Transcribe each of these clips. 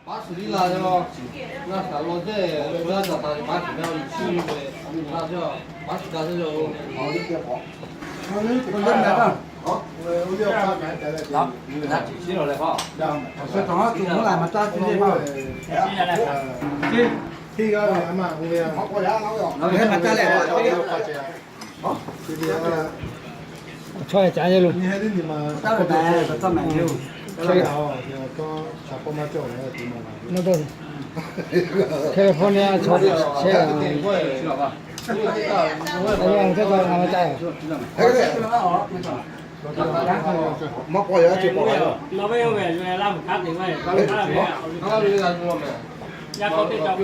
Paˉ suhˍ liˇ la yawˇ, ngaˬ htaꞈ law dehˇ shu yaˇ caˬ taˍ ve paˉ suhˍ meh awˬ liꞈ chi ve, na yawˇ paˉ suhˍ da yawˇ. California chaw chehˇ a, a yawˇ teˇ taw ngaˬ ma caˇ. Nawˬ ve oˇ ve Laˇ huˍ hk'aˉ te ve, yaˇ k'aw teˇ cawˬ,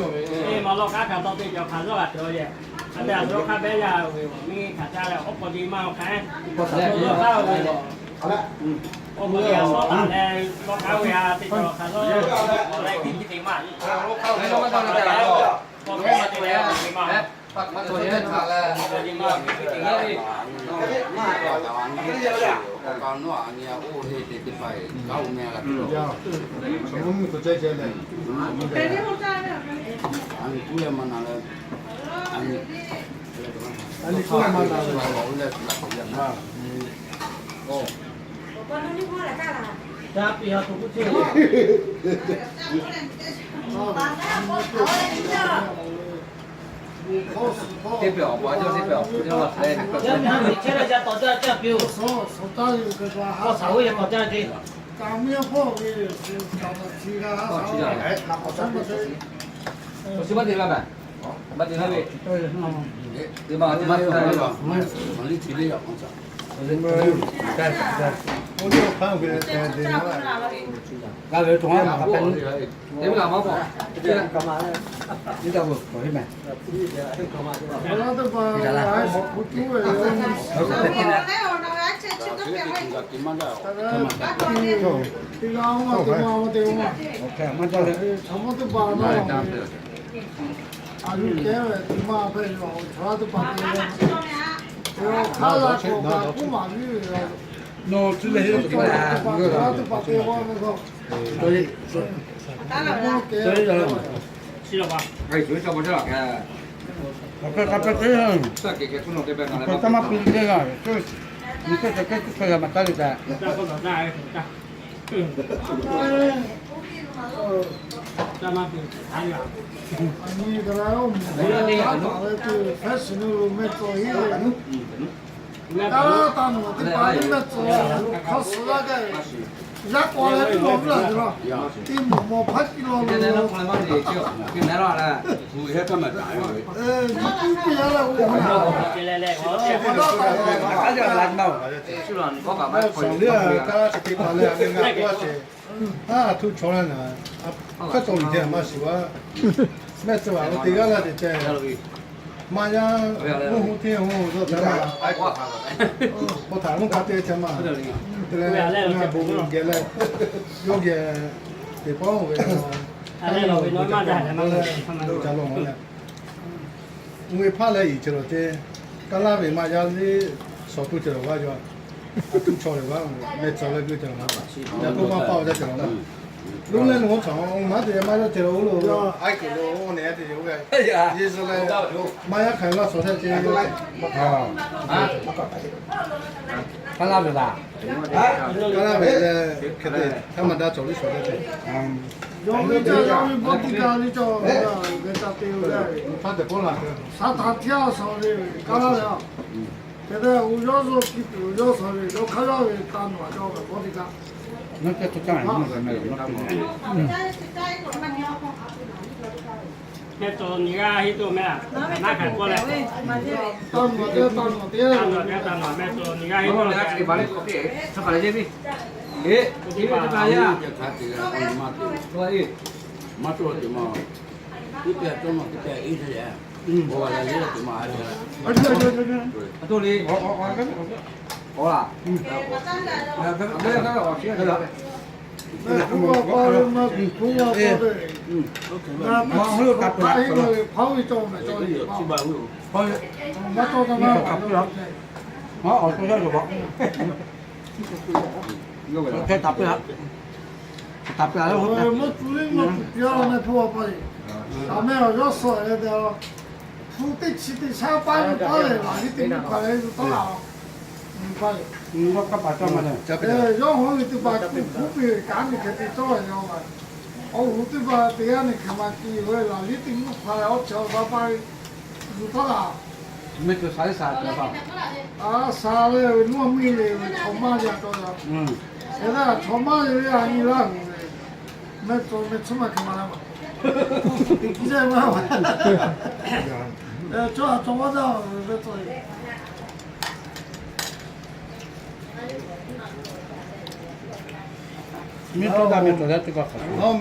eˬ, maˬ lawˇ k'aˉ kaꞈ tawˇ teˇ cawˬ hk'aˬ zuhˆ g'a tuˬ yehˬ. A te a suhˍ hk'a behˇ yaˇ ve miˇ hk'aˬ caˇ leh awˬ hk'aw ji maˇ awˬ hk'aˇ, awˬ hk'aw ji a sawˉ taˍ leh, lawˇ k'aˉ ve a teˇ cawˬ hk'aˬ zuhˆ leh kiˇ ti te maˇ, awˬ hk'aw ji ma te leh awˬ hk'aw ji ma, Yaˇ k'aw leh tuˬ lawˬ ve la tuˬ lawˬ, teˇ mawˬ mawˬ hpaˇ kiˇ lawˬ ve, Aˉ, a htuˇ chaw laˇ ngaˬ hk'aˇ cawˬ ve teˇ maˇ shiˍ wa. Mehˆ tcuh a lo te g'aˇ laˇ te ceh. Maˇ yaˇ, mvuhˇ hu teˇ hu dawˇ htaˇ maˇ, k'aw htaꞈ mvuhˇ ka te ceh maˇ. Te leh ngaˬ bon geh leh, yawˇ geh teˇ pawˆ ve a, a lo ca lo ma leh, mvuhˇ ve hpaˇ leh iˍ ceh lawˬ te, kaˇ laˇ ve maˇ yaˇ liˇ shawˍ tuˇ ceh lawˬ g'aˇ yaw. A htuˇ chaw leh g'aˇ mehˆ tcuh leh g'uˇ ceh lawˬ, yaˇ htoˇ maˇ paˆ ve ceh lawˬ. Lonˉ leh lonˉ chaw maˇ te maˇ yaˇ ceh lawˬ oˇ lo, a kuiˬ lo oˇ nehˬ te yoˬ ve, Yeˍsuˆ leh maˇ yaˇ hk'aˬ ve laˇ shawˍ htaˇ ceh. Kaˇ laˇ ve laˇ, kaˇ laˇ ve leh, hk'e te htaˇ maˇ daꞈ cawˬ liˇ shawˍ htaˇ ceh. Yawˇ ve ca yawˇ ve bawˆ tiˇ ka liˇ cawˬ, geh ca te ve, Saˍtanˍ htiˇ a shawˍ ve kaˇ laˇ ve a. Hk'e te uˇ yawˇ zuhˆ hkiˇ tuˬ yawˇ shawˍ ve yawˇ hk'aˇ yawˇ ve taˇ nawˬ a cawˬ ve bawˆ tiˇ ka. Mehˆ tcuh nyi g'aˇ heˆ tuˬ mehˆ, naˉ hkanˍ kawˆ leh, taˇ nawˬ te taˇ nawˬ te, taˇ nawˬ mehˆ tcuh nyi g'aˇ heˆ tuˬ, maˇ tuˬ te ma, teˇ pehˍ tawˇ nawˬ teˇ pehˍ iˉ te leh, a, a, Mvuhˇ tcuh liˇ mvuhˇ tcuh piˇ-a leh mehˆ hpu a pa e, a mehˆ awˬ yawˇ suh leh te-a, hpu teˇ chi teˇ shaˉ paˇ ve taˉ leh laꞈ liˇ teˇ mvuhˇ hk'a leh yuˬ taˉ laꞈ-a. Yawˇ hui teˇ hpaˍ kuˬ hpuˉ ve kanˉ ni hk'e te cawˇ ve yoˬ. Awˬ hoꞈ teˇ hpaˍ teˇ g'aˇ ni hk'e maˇ ci ve laꞈ liˇ teˇ mvuhˇ hk'a leh awˬ chawˇ a pa paˇ ve yuˬ taˉ laꞈ. Mehˆ hpu sa iˉ sa te pa, a sa leh ve nuˇ mvuhˇ miˬ le ve chaw maˇ yaꞈ taw yaꞈ. Hk'e te chaw maˇ yaꞈ ve a nyi laˇ hui ve, mehˆ tcuh mehˆ tcuh maˇ hk'e maˇ la ma, teꞈ kiˇ jaˇ maˇ, cawˇ a cawˇ maˇ jaˇ ve mehˆ tcuh. Miˇ tcuh daꞈ mehˆ tcuh daꞈ teˇ hk'aˇ hk'aˬ